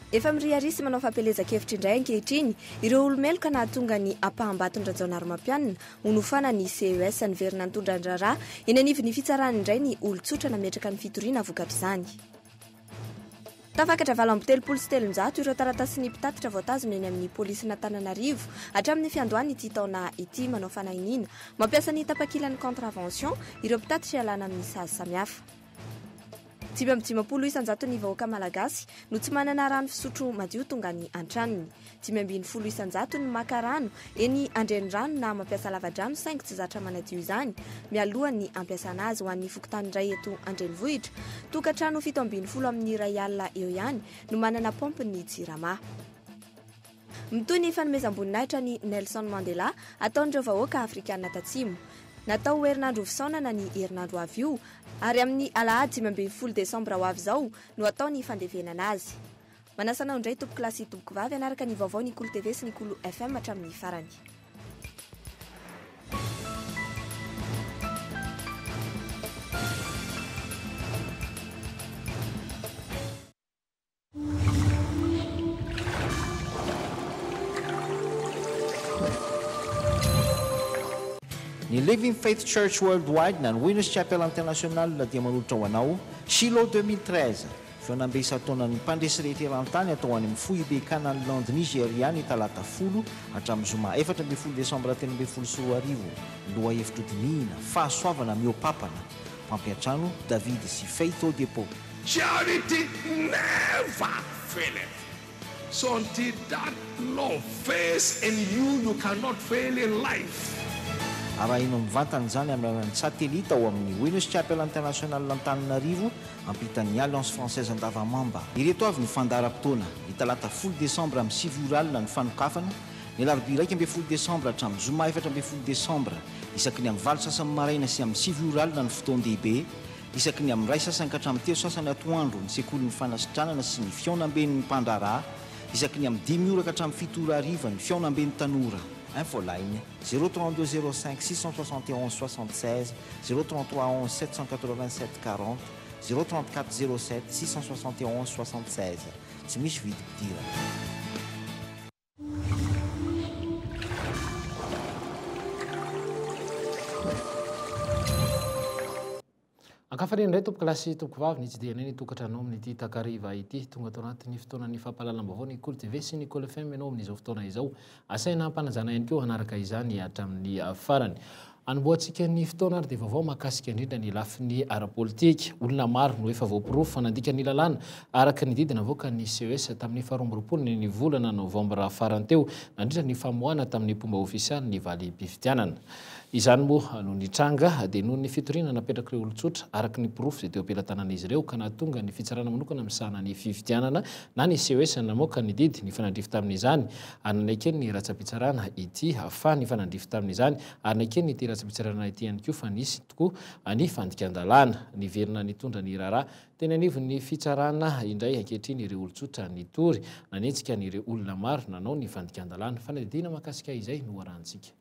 Efa miriaria sy manao fampielezan-kevitra indray ankehitriny ireo olo-meloka nahatonga ny ampaham-baton-dRajaonarimampianina ho nofanan'ny CES. Niverina nitondra ny raharaha eny anivon'ny fitsarana indray ny olon-tsotra nametraka ny fitoriana vokatr'izany. Tafakatra 338 ireo taratasin'ny mpitatitra voatazona eny amin'ny polisin'Antananarivo hatramin'ny fiandohan'ity taona ity. Manao fanahiniana mampiasa ny tapakilan'ny contravention ireo mpitatitra ialana amin'ny sazy samihafa. 55 isan-jaton'ny vahoaka malagasy no tsy manana rano fisotro madio tonga any an-tranony. 15 isan-jato ny maka rano eny an-drenirano na mampiasa lavadrano saingy tsy zatra manadio izany mialohan'ny hampiasana azy. Ho an'ny fokontany iray eto an-drenivohitra, tokantrano 17 amin'ny 1000 eo ihany no manana paompin'ny Jirama. Mitohy ny fanomezam-boninahitra an'i Nelson Mandela ataon'ireo vahoaka Afrikana Tatsimo. Natao ho herinandro fisaonana ny herinandro ho avy io ary amin'ny alahady 15 desambra ho avy izao no hatao ny fandevenana azy. Manasa anao indray tompokolahy sy tompokovavy hanaraka ny vaovao ny Kolo TV sy ny Kolo FM hatramin'ny farany. Ny Living Faith Church Worldwide na ny Winners Chapel International dia manolotra ho anao Shiloh 2013, fihaonambe isan-taonan'ny mpandresy rehetra eran-tany atao any amin'ny foibe Canaan Land Nigeria ny talata folo hatramin'ny zoma 14 desambra 2013. Lohahevitra hodinihina, Fahasoavana mihoa-papana. Mpampiantrano, David sy Faith Odepo. Charity never faileth. So until that love fails in you, you cannot fail in life. Arahina mivantana izany amin'ny alalan'ny satelita ao amin'ny Winners Chapel International Antananarivo, ampitan'ny Alliance Française Andavamamba. Ireto avy ny fandaharam-potoana, ny talata folo desambra amin'ny sivy ora alina ny fanokafana, ny alarobia 11 desambra hatramin'ny zoma 14 desambra isaky ny amin'ny valo sasany maraina sy amin'ny sivy ora alina ny fotoan-dehibe, Isaky ny amin'ny iray sasany ka hatramin'ny telo sasany atoandro ny sekolin'ny fanasitranana sy ny fihaonamben'ny mpandraharaha, isaky ny amin'ny dimy ora ka hatramin'ny fito ora hariva ny fihaonamben'ny tanora. Infoline, zéro 32 05 671 76, zéro 33 11 787 40, zéro 34 07 671 76. Tsy misy vidim-pidirana. Ankafaliana indray tompoko lahy sy tompoko vavy nitsidihana ny tokantrano amin'ity takariva ity. Tonga tao anatin'ny fotoanan'ny fampahalalam-baovao ny Kolo TV sy ny Kolo FM ianao amin'izao fotoana izao. Asaina hampanajana ihany koa hanaraka izany hatramin'ny farany. Anombohantsika ny fotoana ary dia vaovao mahakasika indrindra ny lafiny ara-politika. Olona maro no efa voaporofo fa nandika ny lalàna araka ny didy navoakan'ny CES tamin'ny faharoa ny volana novambra farany teo nandritra ny famoahana tamin'ny mpomba ofisialy ny valim-pifidianana. Izany moa no nitranga dia noho ny fitoriana napetrak'ireo olon-tsotra araka ny porofo izay teo am-pelatanan'izy ireo ka nahatonga ny fitsarana manokana misahana ny fifidianana na ny CES namoaka ny didy nifanandrify tamin'izany ary naneken'ny ratsam-pitsarana ity fa nifanandrify tamin'izany ary nekeny ity ratsam-pitsarana ity ihany koa fa nisy tokoa ny fandikan-dalàna. Niverina nitondra ny raharaha teny anivon'ny fitsarana indray ankehitriny ireo olon-tsotra nitory, nanenjika an'ireo olona maro nanao ny fandikan-dalàna. Fanadihadiana mahakasika izay no arahantsika.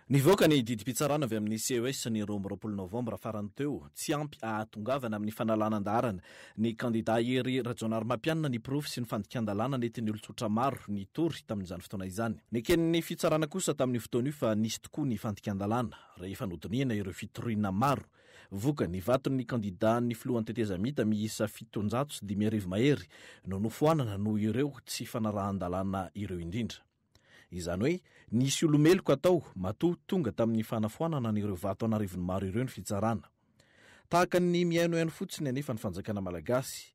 Nivoaka ny didim-pitsarana avy amin'ny CES ny 22 novambra farany teo, tsy ampy ahatongavana amin'ny fanalana an-daharana ny kandidà Hery Rajaonarimampianina ny porofo sy ny fandikan-dalàna nentin'ny olon-tsotra maro nitory tamin'izany fotoana izany. Neken'ny fitsarana kosa tamin'io fotoana io fa nisy tokoa ny fandikan-dalàna, rehefa nodinihina ireo fitoriana maro. Vokany, vaton'ny kandidàn'ny filohan'ny tetezamita miisa 5700 mahery no nofoanana noho ireo tsy fanarahan-dalàna ireo indrindra. Izany hoe, nisy olo-meloka tao matoa tonga tamin'ny fanafoanana an'ireo vato an'arivony maro ireo ny fitsarana. Tahaka ny mihainohaino fotsiny anefa ny fanjakana malagasy.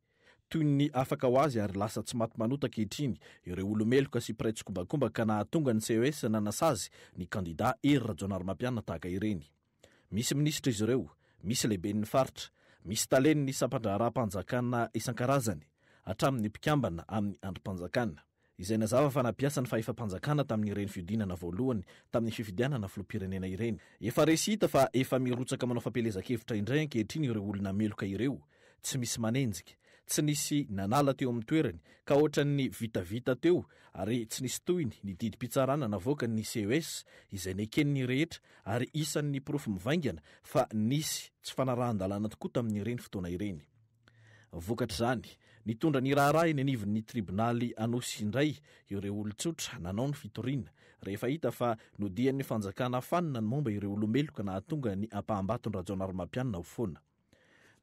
Toy ny afaka ho azy ary lasa tsy maty manota ankehitriny ireo olo-meloka sy mpiray tsikombakomba ka nahatonga ny CES nanasazy ny kandida Hery Rajaonarimampianina tahaka ireny. Misy minisitra izy ireo, misy lehiben'ny faritra, misy talen'ny sampandraharaham-panjakana isan-karazany, hatramin'ny mpikambana amin'ny andrim-panjakana. Izay nazava fa nampiasa ny fahefam-panjakana tamin'ireny fihodinana voalohany tamin'ny fifidianana filoham-pirenena ireny. Efa re sy hita fa efa mirotsaka manao fampielezan-kevitra indray ankehitriny ireo olona meloka ireo. Tsy misy manenjika. Tsy nisy nanala teo amin'ny toerany ka ohatran'ny vitavita teo ary tsy nisy tohiny ny didim-pitsarana navoakan'ny CES izay neken'ny rehetra ary isan'ny porofo mivaingana fa nisy tsy fanarahan-dalàna tokoa tamin'ireny fotoana ireny. Vokatr'izany, Nitondra ny raharaha eny anivon'ny tribonaly Anosy indray ireo olon-tsotra nanao ny fitoriana, rehefa hita fa nodian'ny fanjakana fanina ny momba ireo olo-meloka nahatonga ny ampaham-baton-dRajaonarimampianina ho foana.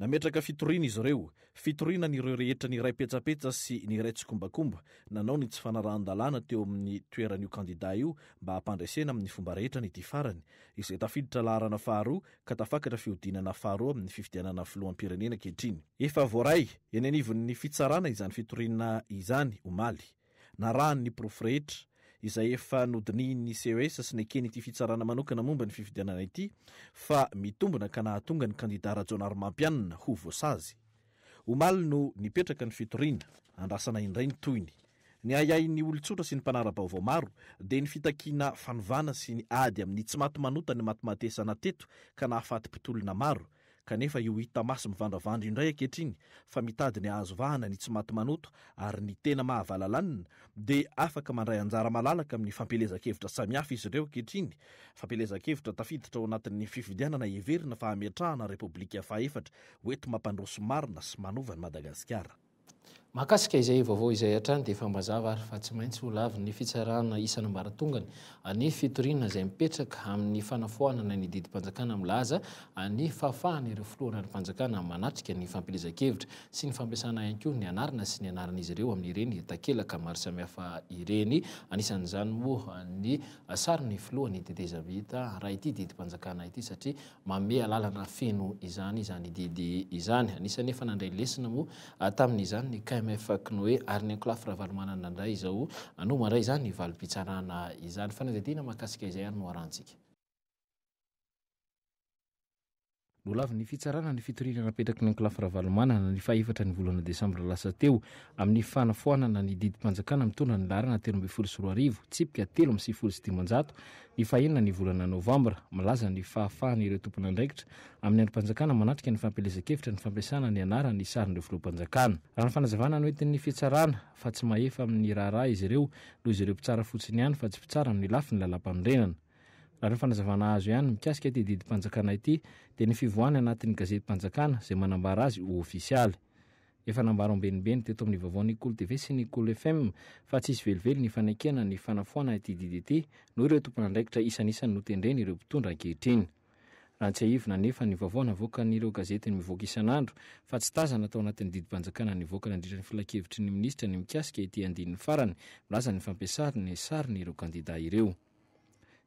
Nametraka fitoriana izy ireo, fitoriana an'ireo rehetra niray petsapetsa sy niray tsikombakomba nanao ny tsy fanarahan-dalàna teo amin'ny toeran'io kandidà io mba hampandresena amin'ny fomba rehetra an'ity farany, izay tafiditra laharana faharoa ka tafakatra fihodinana faharoa amin'ny fifidianana filoham-pirenena ankehitriny. Efa voaray eny anivon'ny fitsarana izany fitoriana izany omaly. Narahany ny porofo rehetra, izay efa nodinihin'ny CES sy neken'ity fitsarana manokana momba ny fifidianana ity fa mitombina ka nahatonga ny kandidà Rajaonarimampianina ho voasazy. Omaly no nipetraka ny fitoriana, andrasana indray ny tohiny. Ny ahiahin'ny olon-tsotra sy ny mpanara-baovao maro dia ny fitakiana fanovana sy ny ady amin'ny tsy maty manota ny matimatesana teto ka nahafaty mpitolona maro kanefa io hita maso mivandravandra io indray ankehitriny fa mitady ny hahazo vahana ny tsy maty manota ary ny tena mahavalalanina dia afaka mandray anjara malalaka amin'ny fampielezan-kevitra samihafa izy ireo ankehitriny, fampielezan-kevitra tafiditra ao anatin'ny fifidianana heverina fa hametrahana Repoblika fahefatra ho enti-mampandroso marina sy manova an'i Madagasikara. Mahakasika izay vaovao izay hatrany dia efa mazava ary fa tsy maintsy ho lavin'ny fitsarana isan'ambaratongany ny fitoriana izay mipetraka amin'ny fanafoanana ny didim-panjakana milaza ny fahafahan'ireo filoha randrim-panjakana manatrika ny fampielezan-kevitra sy ny fampiasana ihany koa ny anarana sy ny anaran'izy ireo amin'ireny takelaka maro samihafa ireny. Anisan'izany moa ny sarin'ny filohan'ny tetezamita raha ity didim-panjakana ity satria Manome alalana feno izany izany didy izany. Anisan'ny efa nandray lesona moa tamin'izany ny KMF Cnoe ary ny ankolafy Ravalomanana indray izao no mandray izany valim-pitsarana izany. Fanadihadiana mahakasika izay ary no arahantsika. Nolavin'ny fitsarana ny fitoriana napetraky ny ankolafy Ravalomanana ny fahefatra ny volana desambra lasa teo amin'ny fanafoanana ny didim-panjakana mitondra ny laharana 2013, tsipika 593 Ny fahenina ny volana novambra, milaza ny fahafahan'ireo tompon'andraikitra amin'ny andrim-panjakana manatrika ny fampielezan-kevitra ny fampiasana ny anaran'ny sarin'ireo filoham-panjakana. Raha ny fanazavana noentin'ny fitsarana, fa tsy mahefa amin'ny raharaha izy ireo noho izy ireo mpitsara fotsiny ihany fa tsy mpitsara amin'ny lafiny lalàmpanorenana. Raha ny fanazavana azo ihany mikasika ity didim-panjakana ity dia ny fivoahany anatin'ny gazetim-panjakana izay manambara azy ho ofisialy. Efa nambara ombenimbeny teto amin'ny vaovaon'ny Kolo TV sy ny Kolo FM fa tsy hisy velively ny fanekena ny fanafoanana ity didy ity noho ireo tompon'andraikitra isanisany notendreny ireo mpitondra ankehitriny. Raha tsiahivina anefa ny vaovao navoakan'ireo gazety mivoaka isan'andro fa tsy tazana tao anatin'ny didim-panjakana nivoaka nandritra ny filankevitry ny minisitra ny mikasika ity andininy farany milaza ny fampiasana ny sarin'ireo kandida ireo.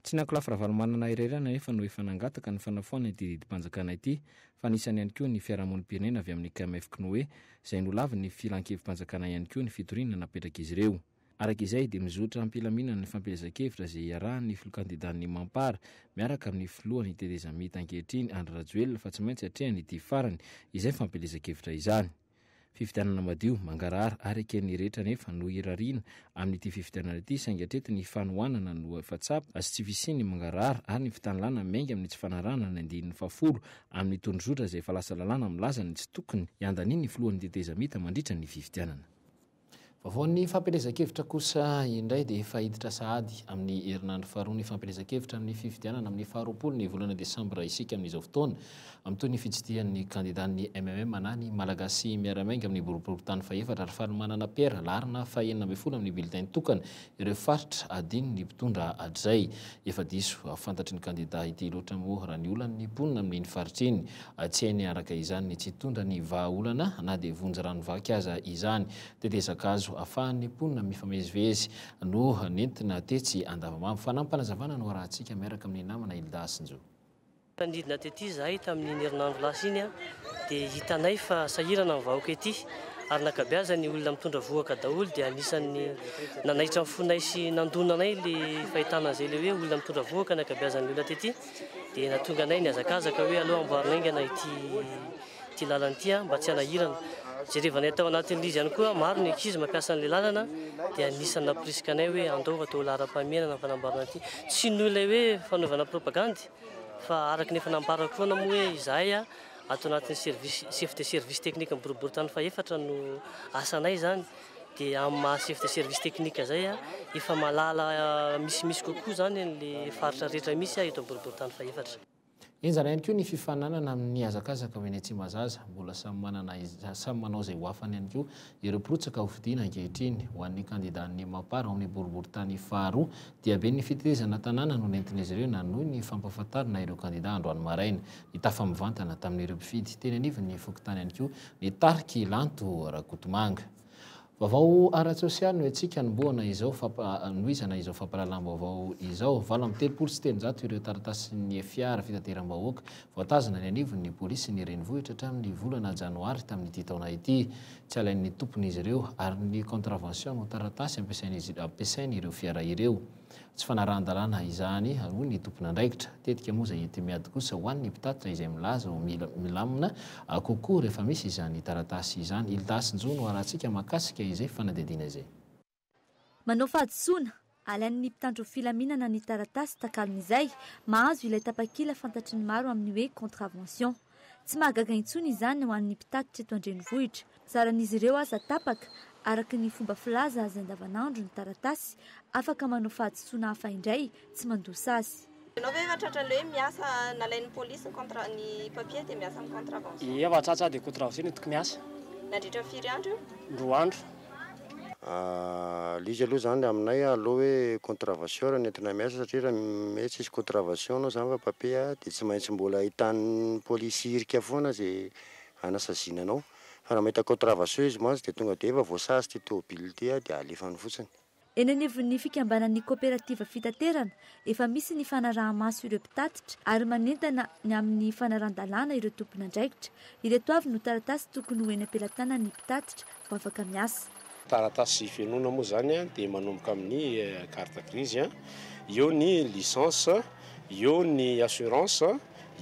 Tsy ny ankolafy Ravalomanana irery ihany anefa no efa nangataka ny fanafoanana ity didim-panjakana ity fa anisany ihany koa ny fiarahamonim-pirenena avy amin'ny KMF Cnoe izay nolavin'ny filankevi-panjakana ihany koa ny fitoriana napetrak'izy ireo. Araka izay dia mizotra am-pilaminana ny fampielezan-kevitra izay iarahan'ny filoha kandidan'ny Mampar miaraka amin'ny filohan'ny tetezamita ankehitriny Andry Rajoelina fa tsy maintsy atrehany ity farany izay fampielezan-kevitra izany. Fifidianana madio, mangarahara ary eken'ny rehetra anefa no irariana amin'ity fifidianana ity saingy hatreto ny fanohanana no efa tsapa sy tsy fisian'ny mangarahara ary ny fitanilana miainga amin'ny tsy fanarahana ny andininy fahafolo amin'ny tondrozotra izay efa lasa lalàna milaza ny tsy tokony hiandanian'ny filohan'ny tetezamita mandritra ny fifidianana. Vaovaon'ny fampielezan-kevitra kosa indray dia efa hiditra sahady amin'ny herinandro faharoa ny fampielezan-kevitra amin'ny fifidianana amin'ny faharoapolo ny volana desambra isika amin'izao fotoana. Mitohy ny fitsidihan'ny kandidan'ny mmm na ny Malagasy Miara-Miainga amin'ny boriborintany fahefatra ary Farimanana Pierre, laharana fahenina ambin'ny folo amin'ny bulletin tokana ireo faritra adinon'ny mpitondra hatrizay. Efa diso fantatry ny kandida ity loatra moa raha ny olan'ny mponina amin'iny faritra iny. Tsy hainy araka izany ny tsy hitondra ny vahaolana na dia vonjy rano vaky aza izany. Tetezan-kazo afahan'ny mponina mifamezivezy no nentina tetsy Andavamamba. Fanampin'panazavana no arahantsika miaraka amin'ny namana Hilda Hasinjo. Nidina tety izahay tamin'iny herinandro lasa iny dia hitanay fa sahirana ny vahoaka ety ary nankabeazany ny olona mitondra vohoka daholo dia anisan'ny nanaitra ny fonay sy nandona anay ilay fahitana an'izay ilay hoe olona mitondra vohoka ny ankabeazan'ny olona tety dia nahatonga anay nihazakazaka hoe aleo amboarina haingana ity ity lalana ity mba tsy hanahirana. Jerevanay tao anatin'ilay izy ihany koa maro ny ankizy mampiasa an'ilay lalana dia anisan'ny namporisika anay hoe andao atao laharam-pahamehana ny fanamboarana ity. Tsy noho ilay hoe fanaovana propagandy fa araka ny efa nambarako foana moa hoe izahay ato anatin'ny service chef de service technique ny boriborintany fahefatra no asanay izany dia amin'ny maha chef de service technique izay efa mahalala misimisy kokoa izany an'ilay faritra rehetra misy eto amin'ny boriborintany fahefatra. Henjana ihany koa ny fifaninanana amin'ny hazakazaka ho eny Tsimbazaza. Mbola samy manana samy manao izay ho afany ihany koa ireo mpirotsaka hofidiana ankehitriny. Ho an'ny kandidan'ny Mapar ao amin'ny boriborintany faharoa, diaben'ny fitetezana tanàna no nentin'izy ireo nanohy ny fampahafantarana ireo kandida androany maraina. Nitafa mivantana tamin'ireo mpifidy teny anivon'ny fokontany ihany koa ny tarik'i Lanto Rakotomanga. Vaovao ara-tsosialy no hetsika hanombohana izao hanohizana izao fampahalalam-baovao izao. 338 ireo taratasin'ny fiara fitateram-bahoaka voatazona any anivon'ny polisin'ny renivohitra hatramin'ny volana janoary tamin'ity taona ity. Tsy alain'ny tompon'izy ireo ary ny contravention no taratasy ampiasain'ireo fiara ireo. Tsy fanarahan-dalàna izany, hoy ny tompon'andraikitra. Tetika moa izay enti-miady kosa ho an'ny mpitatitra izay milaza ho mila milamina kokoa rehefa misy izany taratasy izany. Hilda Hasinjo no arahantsika mahakasika izay fanadihadiana izay. Manao fahadisoana, alain'ny mpitandro filaminana ny taratasy takalon'izay mahazo ilay tapakila fantatry ny maro amin'ny hoe contravention. Tsy mahagaga intsony izany ho an'ny mpitatitra eto an-drenivohitra. Zaran'izy ireo aza tapaka, araka ny fomba filaza azy andavanandro ny taratasy, afaka manao fahadisoana hafa indray, tsy mandoa sazy. Ianao ve efa tratran'ilay hoe miasa nalain'ny polisy ny contra ny papier dia miasa amin'ny contravention? Ie, efa tratra dia contravention no entiko miasa. Nandritra ny firy andro io? Roa andro. Ilay izy aloha izany aminay aleo hoe contravention raha ny entina miasa satria raha hoe tsisy contravention anao izany fa papier dia tsy maintsy mbola ahitan'ny polisy hirika foana izay hanasaziana anao fa raha mahita contravention izy mantsy dia tonga dia efa voasazy ity tômôbila ity dia alefany fotsiny. Eny anivon'ny fikambanan'ny koperativa fitaterana, efa misy ny fanaraha-maso ireo mpitatitra ary manentana ny amin'ny fanarahan-dalàna ireo tompon'andraikitra. Ireto avy no taratasy tokony ho eny am-pelatanan'ny mpitatitra vao afaka miasa. Taratasy fenoina moa izany dia manomboka amin'ny carte grise, eo ny licence, eo ny assurance,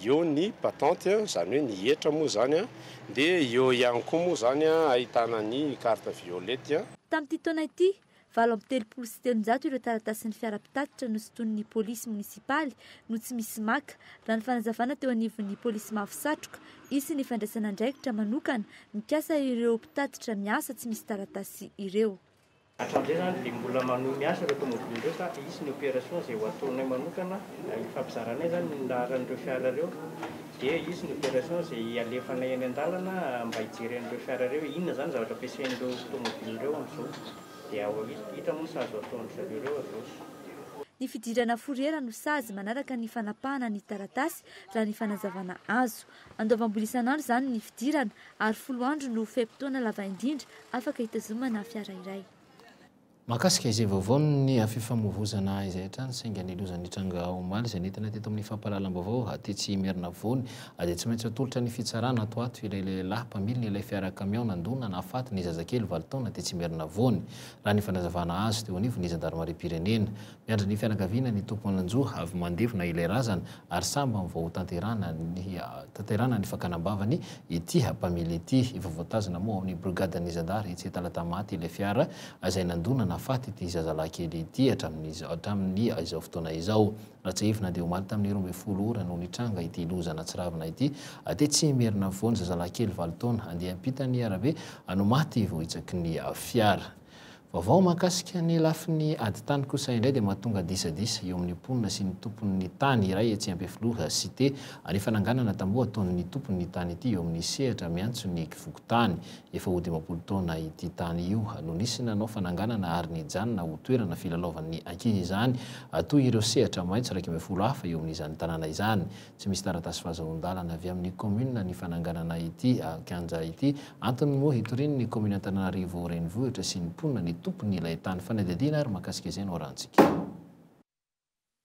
eo ny patente, izany hoe ny hetra moa izany, dia eo ihany koa moa izany ahitana ny carte violette. Tamin'ity taona ity, 338 ireo taratasin'ny fiara mpitatitra nosintonin'ny polisy monisipaly no tsy misy maka, raha ny fanazavana teo anivon'ny polisy mavo satroka. Hisy ny fandraisana andraikitra manokana mikasa ireo mpitatitra miasa tsy misy taratasy ireo. Hatramin'izay izany dia mbola manohy miasa ireo tomobily ireo fa hisy ny opération izay ho ataonay manokana hifampizaranay izany ny laharan'ireo fiara ireo dia hisy ny opération izay alefanay eny an-dalana mba hijery an'ireo fiara ireo hoe inona izany zavatra ampiasain'ireo tomobily ireo amin'izao dia hita moa ny sazy ho ataon-dry zareo ireo avy eo. Ny fidirana fourrière no sazy manaraka ny fanapahana ny taratasy raha ny fanazavana azo. Andoavam-bola isan'andro izany ny fidirana ary folo andro no fe-potoana lava indrindra afaka hitazomana fiara iray. Mahakasika izay vaovaon'ny fifamoivozana izay hatrany saingy ny loza nitranga omaly izay nentina teto amin'ny fampahalalam-baovao tetsy Imerinavoany dia tsy maintsy atolotra ny fitsarana ato ato ilay lehilahy mpamiliny ilay fiara kamiao nandona nahafaty ny zazakely valo taona tetsy Imerinavoany raha ny fanazavana azo teo anivon'ny zandarimariam-pirenena. Miandry ny fianakaviana ny tompon'anjo avy mandevona ilay razana ary sambany vao hotanterahana ny tanterahana ny fakana am-bavany ity mpamily ity. Efa voatazona moa ao amin'ny brigadan'ny zandary etsy Talatamaty ilay fiara izay nandona nahafaty ity zazalahy kely ity hatramin'izao hatramin'ny izao fotoana izao. Raha tsiahivina dia omaly tamin'ny 12 ora no nitranga ity loza nahatsiravina ity tetsy Imerinavoa ny zazalahy kely valo taona andeha hiampita ny arabe no maty voahitsaky ny fiara. Vaovao mahakasika ny lafiny ady tany kosa indray dia mahatonga disadisa eo amin'ny mponina sy ny tompon'ny tany iray etsy Ampefiloha Cité ny fananganana tamboho ataon'ny tompon'ny tany ity eo amin'ny sehatra miantso ny fokontany. Efa ho 50 taona ity tany io no nisy nanao fananganana ary nijanona ho toerana filalaovan'ny ankizy izany toy ireo sehatra maitso 11 hafa eo amin'izany tanàna izany. Tsy misy taratasy fahazoan-dalana avy amin'ny kaominina ny fananganana ity kianja ity. Antony moa hitorian'ny kaominina Antananarivo Renivohitra sy ny mponina ny tompon'ilay tany. Fanadihadiana ary mahakasika izay no arahantsika.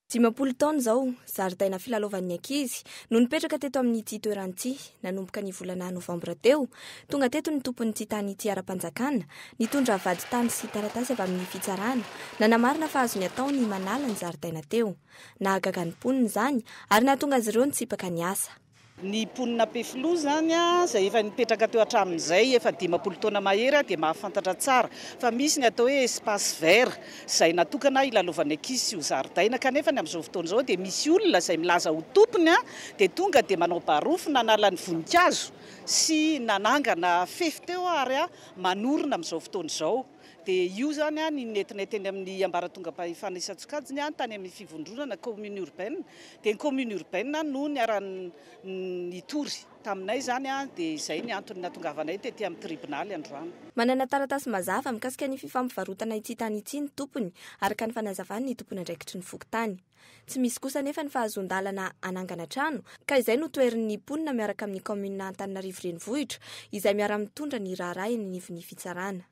50 taona izao, zaridaina filalaovan'ny ankizy no nipetraka teto amin'ity toerana ity. Nanomboka ny volana novambra teo, tonga teto ny tompon'ity tany ity ara-panjakana, nitondra vadintany sy taratasy avy amin'ny fitsarana, nanamarina fa azony atao ny manala ny zaridaina teo. Nahagaga ny mponina izany ary nahatonga azy ireo nitsipaka ny asa. Ny mponina Ampefiloha izany izay efa nipetraka teo hatramin'izay efa 50 taona mahery dia mahafantatra tsara fa misy ny atao hoe espace vert izay natokana hilalaovan'ny ankizy sy ho zaridaina kanefa ny amin'izao fotoana izao dia misy olona izay milaza ho tompony dia tonga dia manao barofo nanala ny voninkazo. sy nanangana fefy teo ary manorina amin'izao fotoana izao. Dia io izany ny nentinay teny amin'ny ambaratongam-pahefana isan-tsokajiny tany amin'ny fivondronana commune urbaine. Dia ny commune urbaine no niara-nitory taminay izany, dia izay ny antony nahatongavanay tety amin'ny tribonaly androany. Manana taratasy mazava mikasika ny fifampivarotana ity tany ity ny tompony, araka ny fanazavan'ny tompon'andraikitry ny fokontany. Tsy misy kosa anefa ny fahazoan-dalana hanangana trano, ka izay no toherin'ny mponina miaraka amin'ny kaominina Antananarivo Renivohitra, izay miara-mitondra ny raharaha eny anivon'ny fitsarana.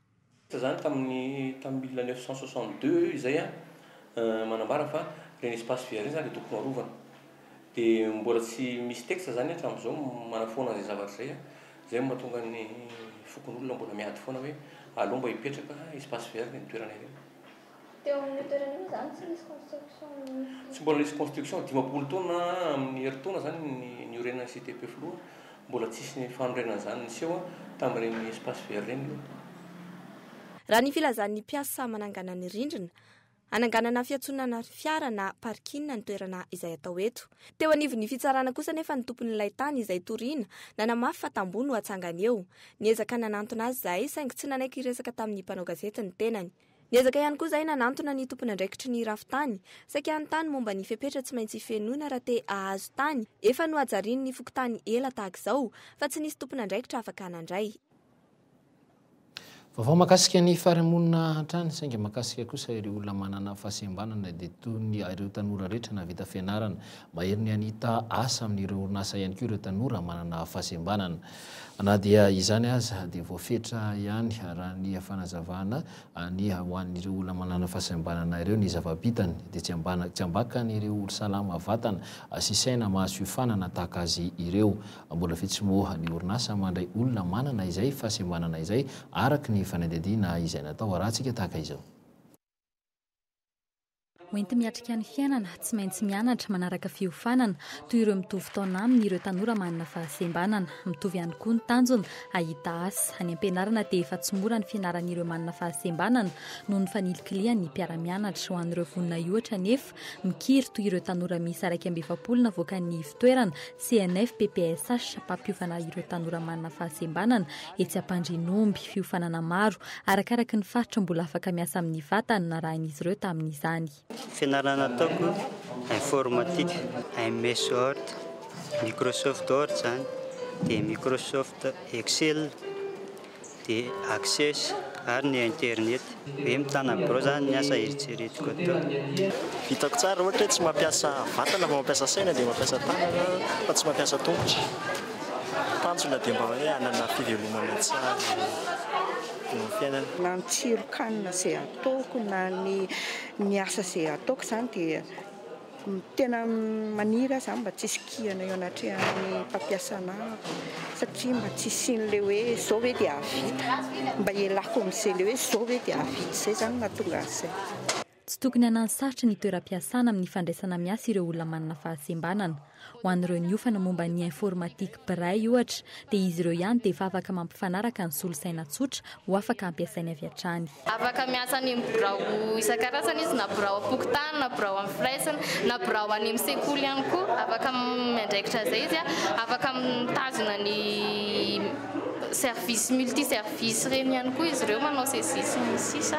Izany tamin'ny tamin'ny 1962 izay manambara fa ireny espace vert ireny izany dia tokony ho arovana. Dia mbola tsy misy texte izany hatramin'izao manafoana an'izay zavatra izay. Izay no mahatonga ny fokonolona mbola miady foana hoe aleo mba hipetraka espace vert ireny toerana ireny. Teo amin'io toerana io moa izany tsy nisy construction mihitsy? Tsy mbola nisy construction, 50 taona amin'ny herintaona izany ny niorenan'ny cité Ampefiloha, mbola tsisy ny fanorenana izany niseho tamin'ireny espace vert ireny aloha. Raha ny filazan'ny mpiasa manangana ny rindrina, hananganana fiantsonana fiara na parking ny toerana izay atao eto. Teo anivon'ny fitsarana kosa anefa ny tompon'ilay tany izay toriana, nanamafy fa tamboho no hatsangany eo. Niezaka nanantona azy izahay saingy tsy nanaiky hiresaka tamin'ny mpanao gazety ny tenany. Niezaka ihany koa izahay nanantona ny tompon'andraikitry ny rafitany, saika hanontany momba ny fepetra tsy maintsy fenoina raha te hahazo tany efa nohajarian'ny fokontany ela tahaka izao, fa tsy nisy tompon'andraikitra afaka nandray. Vaovao mahakasika ny farimonina hatrany saingy mahakasika kosa ireo olona manana fahasembanana dia toy ny ireo tanora rehetra nahavita fianarana. Mahery ny hanita asa amin'ireo orinasa ihany koa ireo tanora manana fahasembanana. Na dia izany aza dia voafetra ihany raha ny fanazavana ny ho an'ireo olona manana fahasembanana ireo ny zava-bitany dia tsy ambana tsy ambakan'ireo olo salama vatana sy saina mahazo fiofanana tahaka azy ireo. Mbola vitsy moa ny orinasa mandray olona manana izay fahasembanana izay araka ny fanadihadiana izay natao arahantsika tahaka izao. Hoenti-miatrika ny fiainana, tsy maintsy mianatra, manaraka fiofanana, toy ireo mitovy taona aminy ireo tanora manana fahasembanana. Mitovy ihany koa ny tanjona, hahita asa. Any am-pianarana dia efa tsy mora ny fianaran'ireo manana fahasembanana noho ny fanilikilihan'ny mpiara-mianatra. Ho an'ireo vonona hiohatra anefa, mikiry toy ireo tanora miisa 41 navoakan'ny ivon-toerana CNFPPSH, mpampiofana ireo tanora manana fahasembanana, etsy Ampandrianomby. Fiofanana maro, arakaraky ny faritra mbola afaka miasa amin'ny vatany narahin'izy ireo tamin'izany. Fianarana nataoko, informatique, MS Word, Microsoft Word izany, dia Microsoft Excel, dia Access ary ny internet. Hoe mitana birao izany ny asa eritreretiko atao. Vitako tsara ohatra hoe tsy mampiasa vatana fa mampiasa saina dia mampiasa tanana fa tsy mampiasa tongotra. Tanjona dia mba hoe hanana fivelomana tsara eo amin'ny fiainana. Na ny tsiron-kanina izay ataoko na ny ny asa izay ataoko izany dia tena maniry aho izany mba tsy hisy kihana eo anatrehan'ny mpampiasa anah satria mba tsy hisian'ilay hoe izao ve dia hahavita, mba hialako amin'izay ilay hoe izao ve dia hahavita izay izany no mahatonga an'izay. Tsy tokony hanano sarotra ny toeram-piasana amin'ny fandraisana miasa ireo olona manana fahasembanana. Ho an'ireo niofana momba ny informatique braille, ohatra, dia izy ireo ihany dia efa afaka mampifanaraka ny solosaina tsotra ho afaka hampiasainy avy hatrany. Afaka miasa any amin'ny birao isan-karazany izy, na birao am-pokontany, na birao amin'ny firaisana, na birao any amin'ny sekoly ihany koa. Afaka miandraikitra izay izy, afaka mitazona ny service multi service ireny ihany koa izy ireo manao saisie sy ny sisa.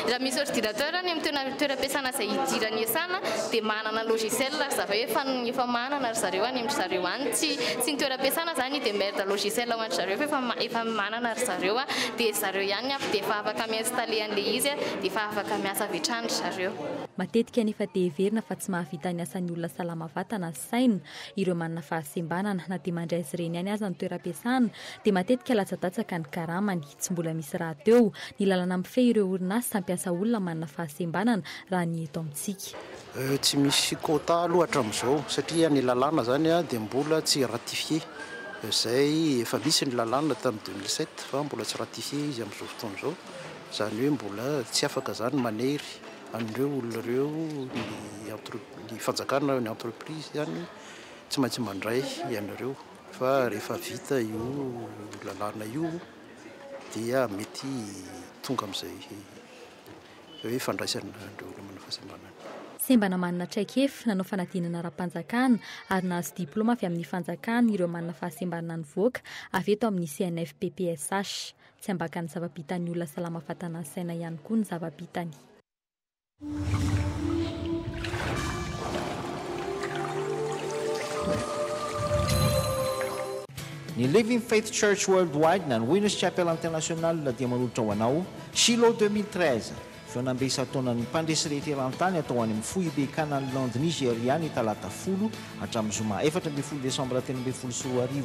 Raha misy ordinateur any amin'ny toeram-piasana izay hidirany iasana dia manana logiciel ry zareo efa efa manana ry zareo any amin-dry zareo any. Tsy tsy ny toeram-piasana izany hi-demerde logiciel ho an-dry zareo fa efa efa manana ry zareo dia ry zareo ihany avy dia efa afaka mi-installer an'ilay izy dia efa afaka miasa avy hatrany ry zareo. Matetika anefa dia heverina fa tsy mahavita ny asan'ny olona salama vatana sy saina ireo manana fahasembanana. Na dia mandray azy ireny ihany aza ny toeram-piasana dia matetika latsadatsaka ny karamany. Tsy mbola misy rahateo ny lalana mifehy ireo orinasa hampiasa olona manana fahasembanana raha ny eto amintsika. Tsy misy quota aloha hatramin'izao satria ny lalàna izany dia mbola tsy ratifié. Izay efa misy ny lalàna tamin'ny 2007 fa mbola tsy ratifié izy amin'izao fotoana izao. Izany hoe mbola tsy afaka izany manery an'ireo olona ireo ny entre- ny fanjakana, ny entreprise izany tsy maintsy mandray ianareo fa rehefa vita io lalàna io dia mety tonga amin'izay hoe fandraisana an'ireo olona manana fahasembanana. Sembana manana traikefa, nanao fanadinana ara-panjakana ary nahazo diplaoma avy amin'ny fanjakana ireo manana fahasembanana nivoaka avy eto amin'ny CNFPPSH. Tsy ambakan'ny zava-bitan'ny olona salama vatana sy saina ihany koa ny zava-bitany. Ny Living Faith Church Worldwide na ny Winners Chapel International dia manolotra ho anao Shiloh 2013, fihaonambe isan-taonan'ny mpandresy rehetra eran-tany atao any amin'ny foibe Canal Land Nigeria ny talata folo hatramin'ny zoma 14 desambra 2013.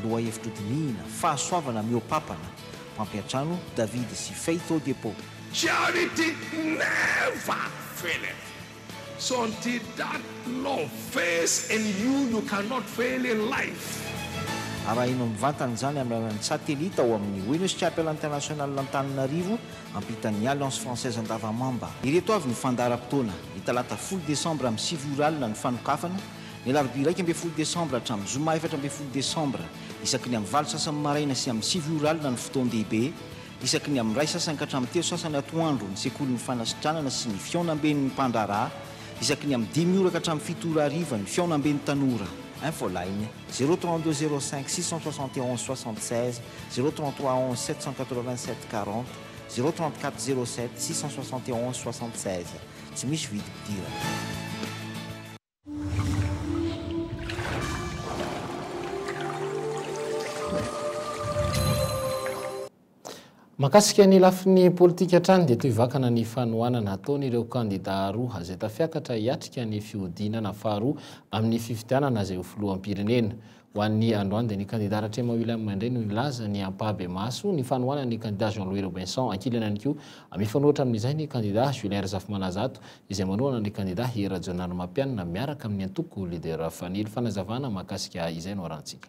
Lohahevitra hodinihina, Fahasoavana mihoa-papana. Mpampiantrano, David sy Faith Odepo. Charity never faileth. So until that love fails in you, you cannot fail in life. Arahina mivantana izany amin'ny alalan'ny satelita ao amin'ny Winners Chapel International Antananarivo, ampitan'ny Alliance Française Andavamamba. Ireto avy ny fandaharam-potoana, ny talata folo desambra amin'ny sivy ora alina ny fanokafana, ny alarobia 11 desambra hatramin'ny zoma 14 desambra isaky ny amin'ny valo sasany maraina sy amin'ny sivy ora alina ny fotoan-dehibe, Isaky ny amin'ny iray sasany ka hatramin'ny telo sasany atoandro ny sekolin'ny fanasitranana sy ny fihaonamben'ny mpandraharaha, isaky ny amin'ny dimy ora ka hatramin'ny fito ora hariva ny fihaonamben'ny tanora. Infoline, zéro 32 05 671 76, zéro 33 11 787 40, zéro 34 07 671 76. Tsy misy vidim-pidirana. Mahakasika ny lafiny politika hatrany dia tohivakana ny fanohanana ataon'ireo kandidà roa izay tafiakatra hiatrika ny fihodinana faharoa amin'ny fifidianana izay ho filoham-pirenena. Ho an'ny androany dia ny kandida Ratrema William indray no nilaza ny ampahabemaso ny fanohanany ny kandida Jean Louis Robinson. Ankilany ihany koa, mifanohitra amin'izay ny kandida Julien Razafimanazato izay manohana ny kandida Hery Rajaonarimampianina miaraka amin'ny antoko Leader Fanilo. Fanazavana mahakasika izay no arahantsika.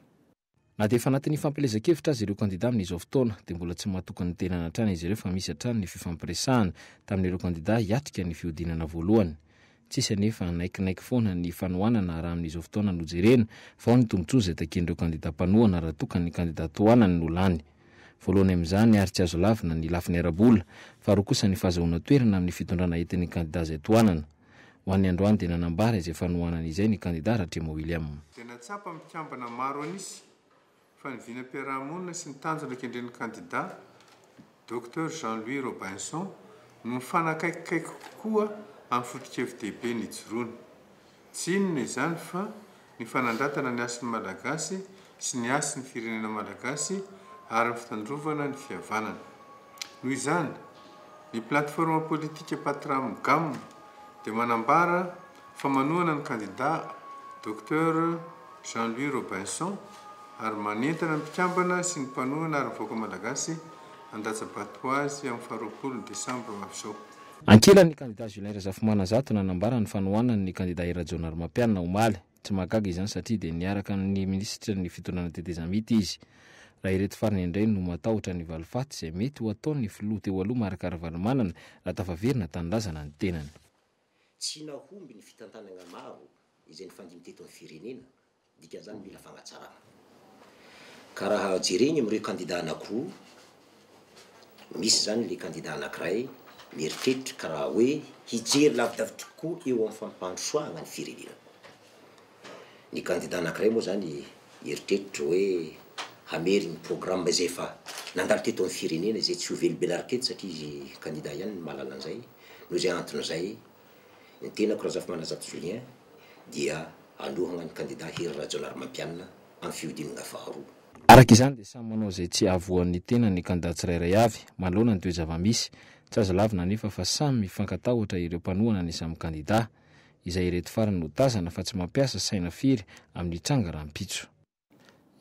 Na dia efa anatin'ny fampielezan-kevitra aza ireo kandida amin'izao fotoana dia mbola tsy matoky ny tenany hatrany izy ireo fa misy hatrany ny fifampiresahana tamin'ireo kandida hiatrika ny fihodinana voalohany. Tsisy anefa hanaikinaiky foana ny fanohanana raha amin'izao fotoana no jerena, fa ao ny tombontsoa izay takian'ireo kandida mpanohana raha toa ka ny kandida tohanany no lany. Voalohany amin'izany ary tsy azo lavina ny lafiny ara-bola, faharoa kosa ny fahazahoana toerana amin'ny fitondrana entin'ny kandida izay tohanana. Ho an'ny androany dia nanambara izay fanohanany izay ny kandida Ratrema William. Dia nahatsapa mpikambana maro an'isa fa ny vinam-piarahamonina sy ny tanjona kendren'ny kandidà, Docteur Jean Louis Robinson, no mifanakaikikaiky kokoa amin'ny foto-kevi-dehibe nijoroany. Tsy inona izany fa ny fanandratana ny hasin'ny Malagasy sy ny hasin'ny firenena malagasy ary ny fitandrovana ny fihavanana. Noho izany, ny Plateforme politique Patram Gam dia manambara fa manohana ny kandidà Docteur Jean Louis Robinson ary manentana ny mpikambana sy ny mpanohana ary ny vahoaka malagasy handatsa-bato ho azy amin'ny faharoapolo desambra ho avy izao. Ankilany, ny kandida Julien Razafimanazato nanambara ny fanohanany ny kandida Hery Rajaonarimampianina omaly. Tsy mahagaga izany satria dia niaraka amin'ny minisitry ny fitondrana tetezamita izy. Raha ireto farany indray no matahotra ny valifaty izay mety ho ataon'ny filoha teo aloha Marc Ravalomanana raha tafaverina an-tanindrazana ny tenany. Tsy nahomby ny fitantanana maro izay nifandimby teto amin'ny firenena, dikan'izany mila fagnatsarana. Ka raha jerena amin'ireo kandida anakiroa, misy izany le kandida anakiray mieritreritra karaha hoe hijery lavidavitra kokoa eo amin'ny fampandrosoagna ny firenena. Ny kandida anakiray moa izany hieritreritra hoe hamery ny programme izay efa nandalo teto amin'ny firenena izay tsy ho velibelarin-keto satria izy kandida ihany no mahalala an'izay. Noho izay antony izay, ny tenako Razafimananjato Julien dia hanohagna ny kandida Hery Rajaonarimampianina amin'ny fihodinana faharoa. Araka izany dia samy manao izay tsy hahavoan'ny tenany ny kandida tsirairay avy, manoloana ny toe-java-misy. Tsy azo lavina anefa fa samy mifankatahotra ireo mpanohana ny samy kandida, izay ireto farany no tazana fa tsy mampiasa saina firy amin'ny tranga rahampitso.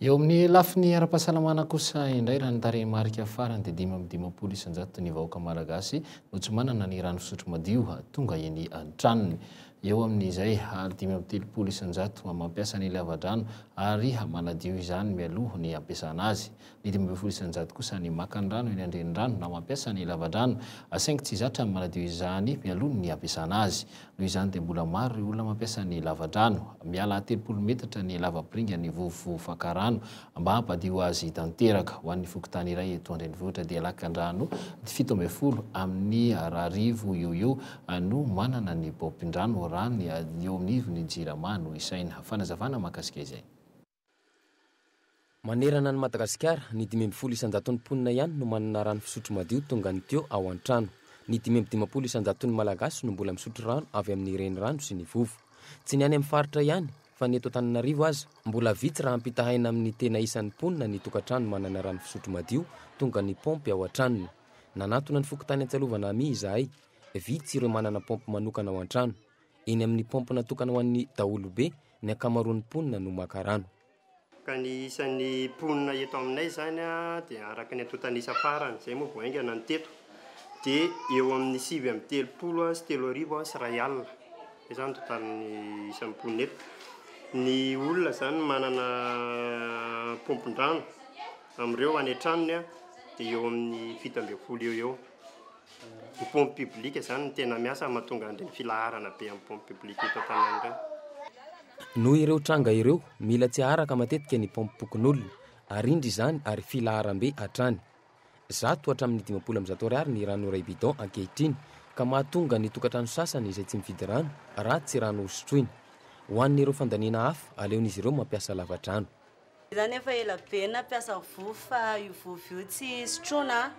Eo amin'ny lafiny ara-pahasalamana kosa indray, raha ny tarehimarika farany dia 55 isan-jato ny vahoaka malagasy no tsy manana ny rano fisotro madio tonga eny an-tranony. Eo amin'izay ary 35 isan-jato mampiasa ny lavadrano ary manadio izany mialoha ny hampiasana azy. Ny 15 isan-jato kosa ny maka ny rano eny an-drenirano na mampiasa ny lavadrano saingy tsy zatra ny manadio izany mialoha ny hampiasana azy. Noho izany dia mbola maro ireo olona mampiasa ny lavadrano. Miala 30 metatra ny lavapiringa ny vovo faka rano mba hampadio azy tanteraka. Ho an'ny fokontany iray eto an-drenivohitra dia lakandrano 17 amin'ny 1000 eo ho eo no manana ny paompin-drano. rano ny eo anivon'ny Jirama no isaina. Fanazavana mahakasika izay. Manerana an'i Madagasikara, ny 15 isan-jaton'ny mponina ihany no manana rano fisotro madio tongan'ny tuyau ao an-trano. Ny 55 isan-jaton'ny Malagasy no mbola misotro rano avy amin'ny renirano sy ny vovo. Tsy ny any amin'ny faritra ihany, fa ny eto Antananarivo aza, mbola vitsy raha ampitahaina amin'ny tena isan'ny mponina ny tokantrano manana rano fisotro madio tongan'ny paompy ao an-tranony. Nanatona ny fokontany Antsalovana Ami izahay, vitsy ireo manana paompy manokana ao an-trano. Eny amin'ny paompy natokana ho an'ny daholobe ny ankamaroan'ny mponina no maka rano. Ka ny isan'ny mponina eto aminay izany dia araka ny antontan'isa farany, izay moa vao haingana ny teto, dia eo amin'ny 3039. Izay izany ny totalin'ny isan'ny mponina eto. Ny olona izany manana paompin-drano amin'ireo any an-tranony dia eo amin'ny 17 eo eo. Ny pompe publique izany no tena miasa mahatonga an'ireny filaharana be amin'ny pompe publique eto an-tanàna ireny. Noho ireo tranga ireo, mila tsy aharaka matetika ny paompim-pokonolona, arindra izany ary filaharam-be hatrany. 100 hatramin'ny 150 ariary ny rano iray bidon ankehitriny, ka mahatonga ny tokantrano sasany izay tsy mividy rano raha tsy rano hosotroina. Ho an'ireo fandaniana hafa, aleon'izy ireo mampiasa lava-drano. Zany efa ela be nampiasa vovo fa io vovo io tsy sotroina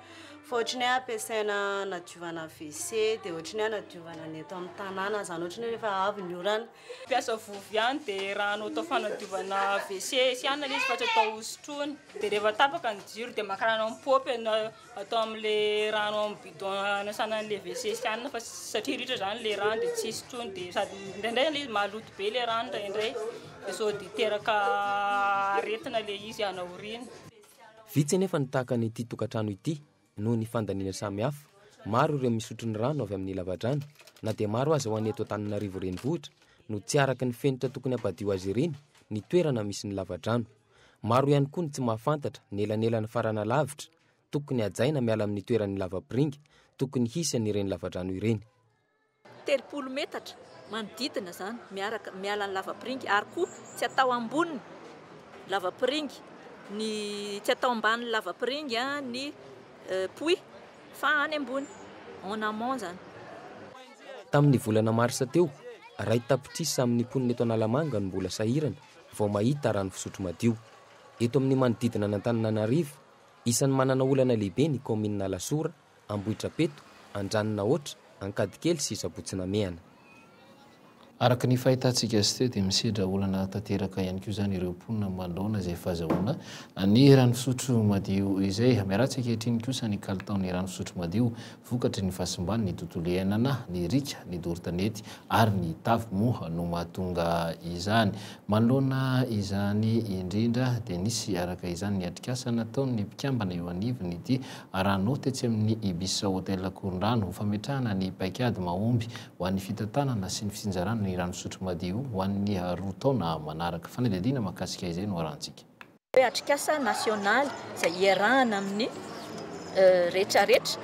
fa ohatry ny hoe ampiasaina hanadiovana WC dia ohatry ny hoe hanadiovana ny eto amin'ny tanàna zany ohatry ny hoe rehefa avy ny orana. Mampiasa vovo ihany dia rano atao fanadiovana WC sy anona ilay izy fa tsy atao hosotroina. Dia rehefa tapaka ny jiro dia maka rano amin'ny paompy atao amin'ilay rano amin'ny bidon anasana an'ilay WC sy anona fa satria ritra izany ilay rano dia tsy sotroina dia sady indraindray ilay izy maloto be ilay rano indraindray dia sao dia hiteraka aretina ilay izy any aoriana. Vitsy anefa ny tahaka an'ity tokantrano ity noho ny fandaniana samihafa, maro ireo misotro ny rano avy amin'ny lavadrano, na dia maro aza ho an'ny eto Antananarivo renivohitra no tsy araka ny fenitra tokony hampadio azy ireny ny toerana misy ny lavadrano. Maro ihany koa ny tsy mahafantatra ny elanelana farana lavitra tokony hajaina miala amin'ny toeran'ny lavapiringa tokony hisy an'ireny lavadrano ireny. 30 metatra manodidina izany miaraka miala ny lavapiringa ary koa tsy atao ambony lavapiringa ny tsy atao ambany lavapiringa ny puits fa any ambony en amont izany. Tamin'ny volana marsa teo, 1 tapitrisa amin'ny mponina eto Analamanga no mbola sahirana vao mahita rano fisotro madio. Eto amin'ny manodidina an'Antananarivo, isan'ny manana olana lehibe ny kaominina Alasora, Ambohidrapeto, Andranonahoatra, Ankadikely sy Sabotsy Namehana. Araka ny fahitantsika azy teo dia misedra olana tanteraka ihany koa izany ireo mponina manoloana izay fahazahoana ny rano fisotro madio izay. Miharatsy ankehitriny kosa ny kalitaon'ny rano fisotro madio vokatry ny fahasimban'ny tontolo iainana, ny riaka, ny doro tanety ary ny tavy moa no mahatonga izany. Manoloana izany indrindra dia nisy araka izany ny atrikasa nataon'ny mpikambana eo anivon'ity Rano tetsy amin'ny Ibis Hotel Ankorondrano ho fametrahana ny paikady mahomby ho an'ny fitantanana sy ny fitsinjarana ny rano fisotro madio ho an'ny roa taona manaraka. Fanadihadiana mahakasika izay no arahantsika. Hoe atrikasa nasionaly izay iarahana amin'ny rehetrarehetra,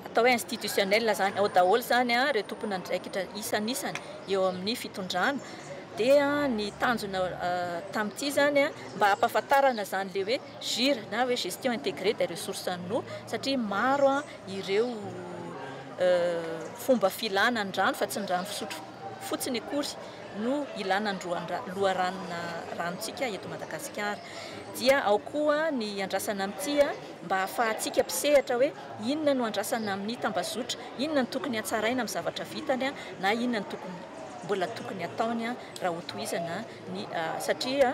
atao hoe institutionnel izany, ao daholo izany ireo tompon'andraikitra isanisany eo amin'ny fitondrana, dia ny tanjona tamin'ity izany mba hampahafantarana izany ilay hoe GIR na hoe gestion intégrée des ressources en eau satria maro ireo fomba filana ny rano fa tsy ny rano fisotro fotsiny akory no ilana ny loharanona ranontsika eto Madagasikara. Dia ao koa ny andrasana amin'ity mba hahafahantsika mpisehatra hoe inona no andrasana amin'ny tambazotra, inona no tokony hatsaraina amin'ny zavatra vitany na inona no tokony mbola tokony hataony raha hotohizana ny satria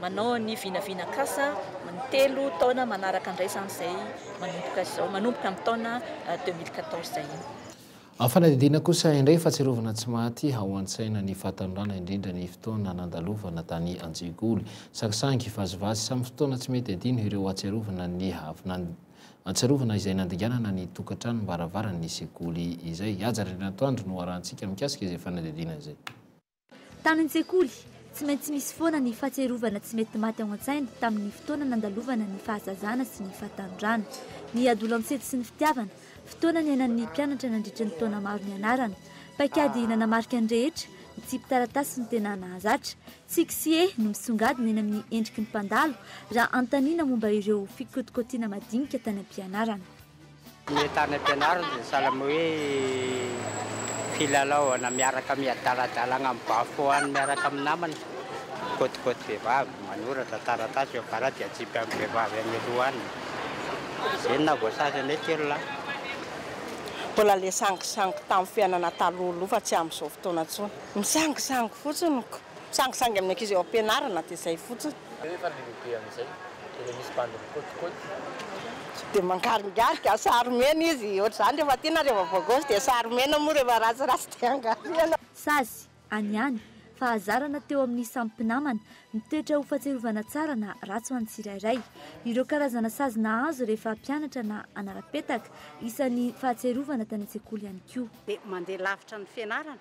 manao ny vinavinak'asa ny telo taona manaraka indray izany izay manomboka izao, manomboka amin'ny taona 2014 iny. Amin'ny fanadihadiana kosa indray fahatsiarovana tsy maty ao an-tsaina ny fahatanorana indrindra ny fotoana nandalovana tany an-tsekoly. Sangisangy, vazivazy, samy fotoana tsy mety adino ireo hatsiarovana ny hatsiarovana izay nandinganana ny tokantranom-baravaran'ny sekoly izay. Haja Randrianatoandro no arahantsika mikasika izay fanadihadiana izay. Tany an-tsekoly, tsy maintsy misy foana ny fahatsiarovana tsy mety maty ao an-tsaina tamin'ny fotoana nandalovana ny fahazazana sy ny fahatanorana. Ny adolantsento sy ny fitiavana, fotoana niainan'ny mpianatra nandritra ny taona maro nianarana. Paikady nanamarika ny rehetra, ny tsipy taratasy no tena nahazatra. Tsiky sy hehy no misongadina eny amin'ny endriky ny mpandalo raha anontaniana momba ireo fikotikotiana madinika tany am-pianarana. Ny tany am-pianarana dia sahala amin'ny hoe Filalaovana miaraka miadaladalagna amin'ny bas-fond any miaraka amin'ny namana. Kôtikôty vehivavy, manoratra taratasy eo afara dia atsipy amin'ny vehivavy any aloha any. Izay no nahavoasazy anay telo lahy. Mbola le sangisangy tamin'ny fiainana talohaloha fa tsy amin'izao fotoana intsony. Misangisangy fotsiny ko. Misangisangy amin'ny ankizy eo am-pianarana dia izay fotsiny. Efa lehibe amin'izay dia ilay misy bandy mikôtikôty. Dia mangaringarika, sary mena izy, ohatr'izany rehefa tiana rehefa voagôsy dia sary mena moa rehefa ratsiratsy dia angarihana. Sazy, any ihany, fahazarana teo amin'ny samy mpinamana, mitoetra ho fahatsiarovana tsara na ratsy ho an'ny tsirairay. Ireo karazana sazy nahazo rehefa mpianatra na anara-petaka, isan'ny fahatsiarovana tany an-tsekoly ihany koa. Dia mandeha lavitra ny fianarana.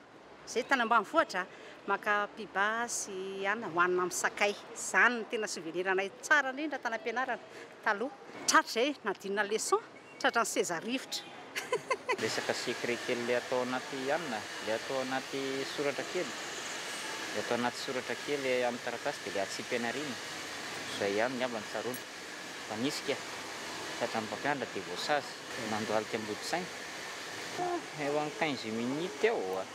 Zay tany ambanivohitra maka piba sy anana hohanina amin'ny sakay. Zany no tena souvenir anay tsara indrindra tany am-pianarana taloha. Tratra izay nadinina leçon, tratran'ny seza rivotra. Resaka secret kely le atao anaty anona, le atao anaty soratra kely, le atao anaty soratra kely amin'ny taratasy dia le atsipy any aoriana, zay ihany ngamba no tsaroana. Fa nisy ka, tratran'ny mpampianatra dia voasazy, nandohalika ambody saina. Eo amin'ny 15 minutes eo a.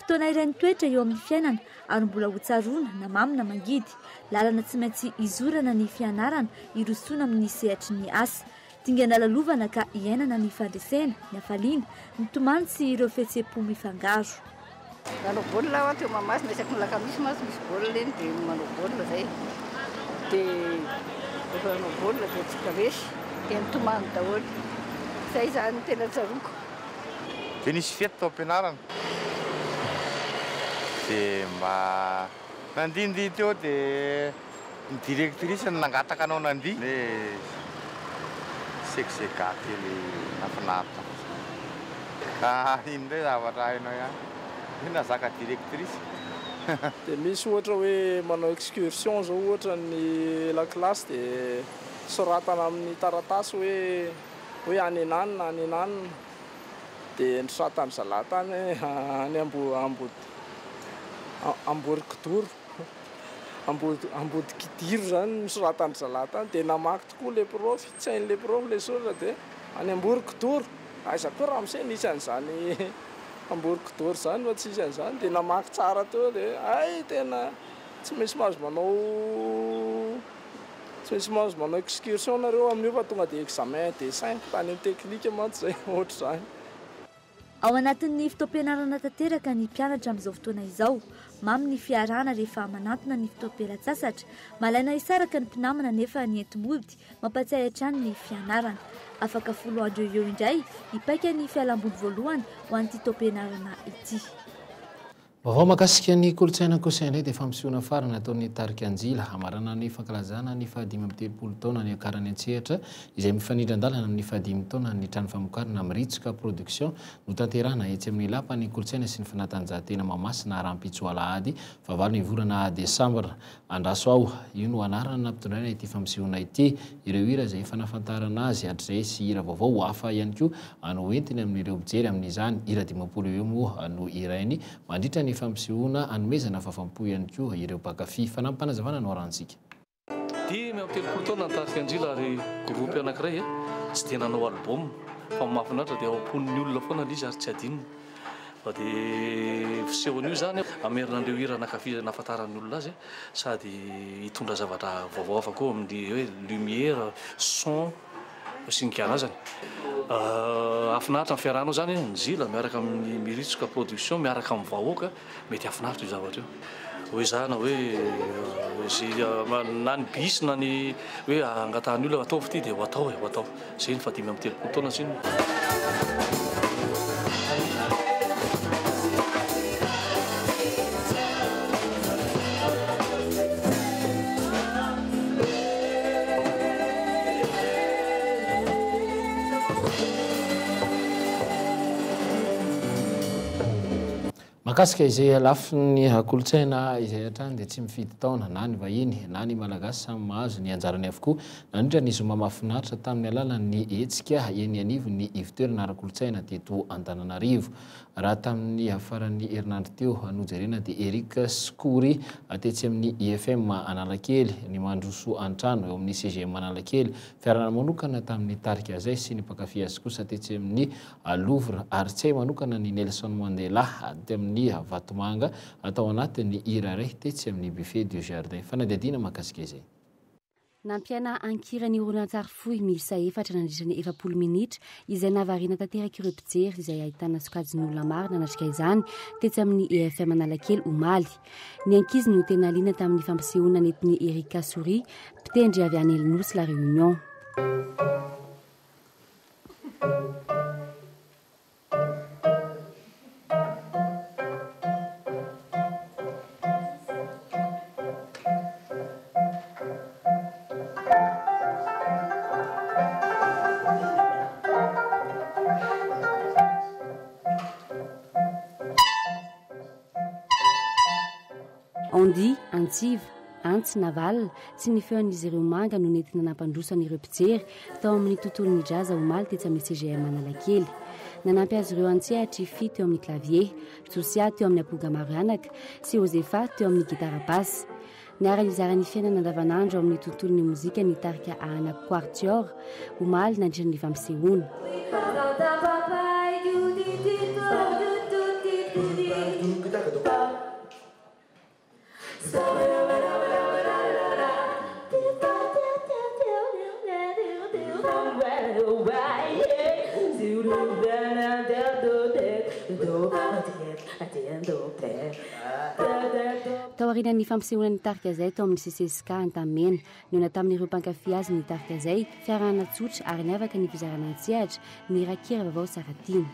Fotoana iray nitoetra eo amin'ny fiainana ary mbola ho tsaroana na mamy na mangidy. Lalana tsy maintsy izorana ny fianarana hirosoana amin'ny sehatry ny asa. Dingana lalovana ka iainana ny fandresena, ny hafaliana, ny tomany sy ireo fihetseham-po mifangaro. Nanao baolina aho teo Mahamasina, isaky ny lakamisy mantsy misy baolina eny dia manao baolina izay. Dia rehefa nanao baolina dia tsy resy, dia nitomany daholo. Izay izany no tena tsaroako. Dia nisy fety tao am-pianarana. Dia mba nandindihy teo dia ny directrice no nangataka anao nandihy. Hoe sexega kely nahafinaritra fotsiny. Ka iny indray zavatra hainao ihany. Io nahazaka directrice. Dia misy ohatra hoe manao excursion zao ohatra ny lakilasy dia soratana amin'ny taratasy hoe hoe any ananona any ananona dia nosoratan'ny zalahy tany hoe any Amborikidoro. Ambodikidiro zany nosoratan-dry zalahy tany dia namaky tokoa le prof, tsy hain'le prof le soratra dia any Amborikidoro, aiza koa ramose nisy an'izany Amborikidoro zany fa tsisy an'izany, dia namaky tsara teo dia hay tena tsy maintsy mahazo manao tsy maintsy mahazo manao excursion nareo amin'io fa tonga dia examen dessin, tany amin'ny teknika mantsy zay ohatr'izany. Ao anatin'ny fotoam-pianarana tanteraka ny mpianatra amin'izao fotoana izao. Mamy ny fiarahana rehefa manantona ny fotoam-pialan-tsasatra. Malaina hisaraka ny mpinamana nefa ny enti-mody mampatsiahy hatrany ny fianarana. Afaka folo andro eo ho eo indray hipaika ny fialamboly voalohany ho an'ity taom-pianarana ity. Vaovao mahakasika ny kolontsaina kosa indray dia fampisehoana farany nataon'ny tarika Anjila hamarana ny fankalazana ny faha-35 taona niakarany an-tsehatra izay mifanindran-dalana amin'ny fahadimy taonan'ny trano famokarana Miritsoka Production notanterahina etsy amin'ny Lapan'ny kolontsaina sy ny fanatanjahantena Mahamasina rahampitso alahady fahavalo ny volana desambra. Andraso aho, io no anarana nampitondraina ity fampisehoana ity. Ireo hira izay efa nahafantarana azy hatrizay sy hira vaovao hafa ihany koa no hoentiny amin'ireo mpijery amin'izany. Hira 50 eo eo moa no hirainy mandritra ny fampisehoana hanomezana fahafam-po ihany koa ireo mpankafy. Fanampim-panazavana no arahantsika. 35 taona ny tarika Andrila ary groupe anankiray tsy dia nanao album fa mahafinaritra dia ao am-pon'ny olona foana ilay izy ary tsy adinony. Fa dia fisehony io izany hamerina an'ireo hira nankafizana nahafantaran'ny olona azy sady hitondra zavatra vaovao hafa koa amin'ny hoe lumière, son sy ny karazany. Hahafinaritra ny fiarahana ao izany, ny Zila miaraka amin'ny Miritsoka production miaraka amin'ny vahoaka, mety hahafinaritra io zavatra io. Ho ezahana hoe izay na ny bis na ny hoe angatahan'ny olona ataovy ity dia ho atao e, ho atao. Izay ny faha 35 taona tsinona. Mahakasika izay lafiny kolontsaina izay hatrany dia tsy mifidy taona na ny vahiny na ny Malagasy samy mahazo ny anjarany avokoa nandritra ny zoma mahafinaritra tamin'ny alalan'ny hetsika eny anivon'ny ivontoerana ara-kolontsaina teto Antananarivo. Raha tamin'ny faran'ny herinandro teo no jerena dia Eric Skory tetsy amin'ny IFM Analakely, ny Mandroso an-trano eo amin'ny CGM Analakely, fiarahana manokana tamin'ny tarika Zay sy ny mpankafy azy kosa tetsy amin'ny Louvre ary tsy hay manokana ny Nelson Mandela teo amin'ny Vatomanga tao anatin'ny hira iray tetsy amin'ny Buffet du Jardin. Fanadihadiana mahakasika izay. Nampiaina an-kira ny horonantsary fohy miisa efatra nandritra ny 40 minitra izay nahavariana tanteraka ireo mpijery izay ahitana sokajin'olona maro nanatrika izany tetsy amin'ny EFM Analakely omaly. Ny ankizy no tena liana tamin'ny fampisehoana nentin'i Eric Souris, mpitendry avy any Nosy La Réunion. Andy, Antsiva, Antsy na Val sy ny feon'izy ireo manga no nentina nampandroso an'ireo mpijery tao amin'ny tontolon'ny jazz omaly tetsy amin'ny CGM Analakely. Nanampy azy ireo an-tsehatra i Fy teo amin'ny clavier, Josia teo amin'ny amponga maro anaka sy Josefa teo amin'ny gitara basse. Niara-nizara ny fiainana andavanandro ao amin'ny tontolon'ny mozika ny tarika Ahana Quartior omaly nandritra ny fampisehoana. Taorian'ny fampisehoana ny tarika Zay tao amin'ny CCSK Antanimena, nihaona tamin'ireo mpankafy azy ny tarika Zay, fiarahana tsotra ary niavaka ny fizarana an-tsehatra ny rakikira vaovao Saratiana.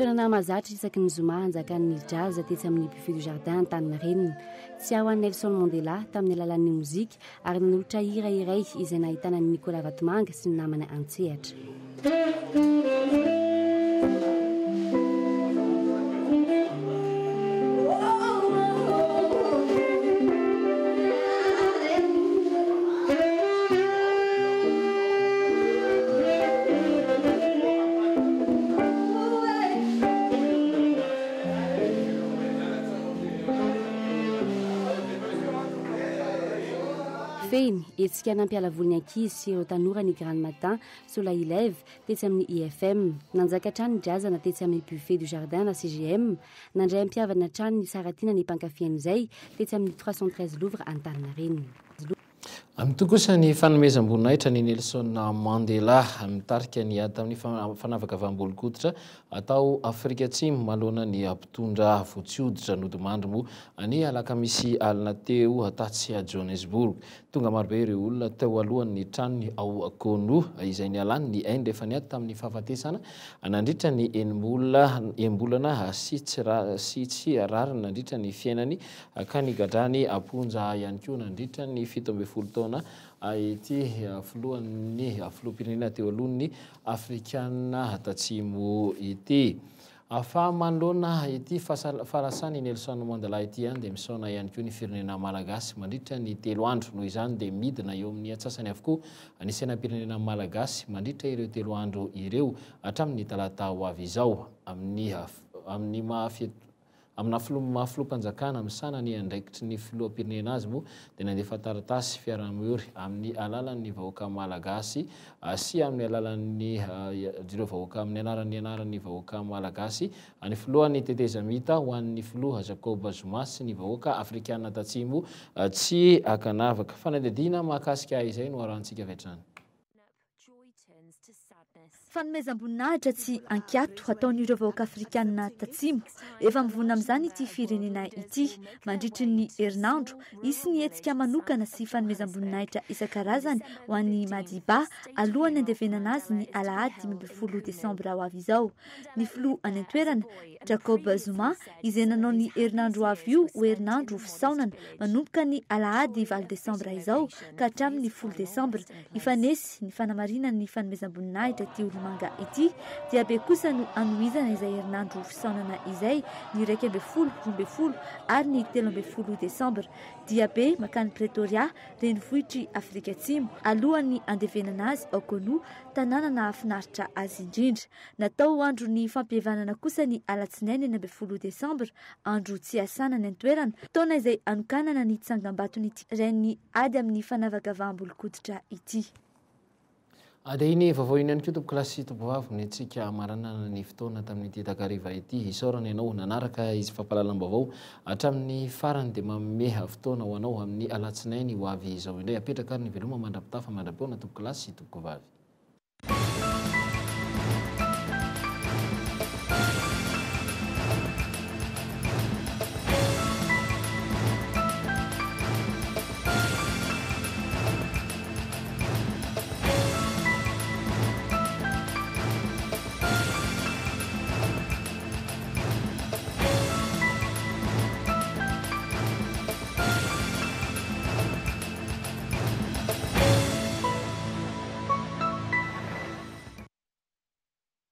Fihaonana mahazatra isaky ny zoma hanjakan'ny jazz tetsy amin'ny Buffet du Jardin Antaninarenina. Tsiahy ho an'i Nelson Mandela tamin'ny alalan'ny mozika ary nanolotra hira iray izay nahitana an'i Nicolas Vatomanga sy ny namany an-tsehatra. Fehiny, hetsika nampiala voly ny ankizy sy ireo tanora ny Grand Matin Soleil Lève tetsy amin'ny IFM. Nanjaka hatrany ny drazana tetsy amin'ny Buffet du Jardin na CGM. Nandray am-pihavana hatrany ny Saratina ny mpankafy an'izay tetsy amin'ny 313 Louvre Antaninarenina. Mitohy kosa ny fanomezam-boninahitra an'i Nelson Mandela, mitarika ny ady tamin'ny fanavakavam-bolon-koditra tao Afrika Atsimo manoloana ny mpitondra fotsy hoditra nodimandry moa ny alakamisy alina teo tatsy Johannesburg. Tonga marobe ireo olona teo alohan'ny tranony ao Qunu izay nialany ny ainy rehefa niady tamin'ny fahafatesana nandritra ny enim-bolana sy tsy rariny nandritra ny fiainany ka nigadrany am-ponja ihany koa nandritra ny 17 taona ity filohan'ny filoham-pirenena teo aloha ny Afrikana Tatsimo ity. Fa manoloana ity fahalasan'i Nelson Mandela ity ihany dia misaona ihany koa ny firenena malagasy mandritra ny telo andro. Noho izany dia midina eo amin'ny antsasany avokoa ny sainam-pirenena malagasy mandritra ireo telo andro ireo hatramin'ny talata ho avy izao. Amin'ny amin'ny maha Amina filoha maha filoham-panjakana misahana ny andraikitry ny filoham-pirenena azy moa dia nandefa taratasy fiaraha-miory amin'ny alalan'ny vahoaka malagasy sy amin'ny alalan'ny ireo vahoaka amin'ny anaran'ny anaran'ny vahoaka malagasy ny filohan'ny tetezamita ho an'ny filoha Jacob Zuma sy ny vahoaka afrikana tatsimo tsy ankanavaka. Fanadihadiana mahakasika izay no arahantsika avy hatrany. Fanomezam-boninahitra tsy an-kiato ataon'ireo vahoaka afrikanina tatsimo. Efa mivonona amin'izany ity firenena ity. Mandritry ny herinandro, hisy ny hetsika manokana sy fanomezam-boninahitra isan-karazany ho an'i Madiba alohan'ny handevenana azy ny alahady 15 desambra ho avy izao. Ny filoha any an-toerana, Jacob Zuma, izay nanao ny herinandro ho avy io ho herinandro fisaonana manomboka ny alahady valo desambra izao ka hatramin'ny folo desambra. Hifanesy ny fanamarinana ny fanomezam-boninahitra ity olomanga ity. Diabe kosa no hanohizana izay herinandro fisaonana izay ny 11, 12 ary ny 13 desambra. Diabe mankany Pretoria, renivohitr'i Afrika Atsimo, alohan'ny handevenana azy ao Qunu, tanàna nahafinaritra azy indrindra. Natao ho andron'ny fampihavanana kosa ny alatsinainy 16 desambra, andro tsy iasana any an-toerana, fotoana izay hanokanana ny tsangambaton'ity rain'ny ady amin'ny fanavakavaham-bolon-koditra ity. Dia iny vaovao iny ihany koa tompokolahy sy tompovavy no entintsika hamaranana ny fotoana tamin'ity takariva ity. Isaorana ianao nanaraka izy fampahalalam-baovao hatramin'ny farany dia manome fotoana ho anao amin'ny alatsinainy ho avy izao indray. Apetraka ary ny veloma mandra-pitafa mandra-pihaona tompokolahy sy tompokovavy.